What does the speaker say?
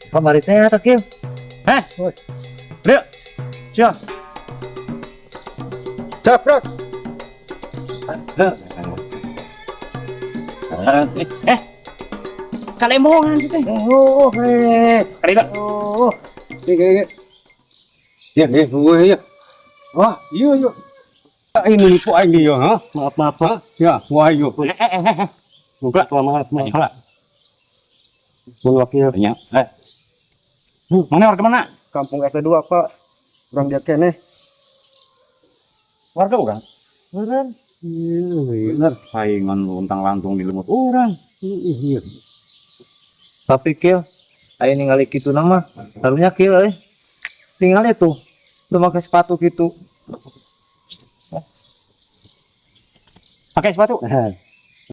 Kamari teh eta, Kil. Heh. Lihat. Siap. Cap, gerak. Eh. Kalemongan sih teh. Oh, eh. Kali itu. Oh. Iya, iya. Iya, iya, iya. Wah, iya, iya. Ini nipu aing dia, ha? Maaf, maaf, Pak. Ya, wah, iya. Eh, eh, eh, eh. Buka, maaf, maaf. Ayo lah. Mun wakil. Nya. Eh. Mana warga mana? Kampung RT 2, Pak. Urang dia keneh. Warga urang. Bener. Bener. Paingan luntang lantung di lemut urang. Iya. Tapi Kil, ayo ningali kitu nama. Karunya Kil euy. Tinggal itu. Lu pakai sepatu gitu. Pakai sepatu.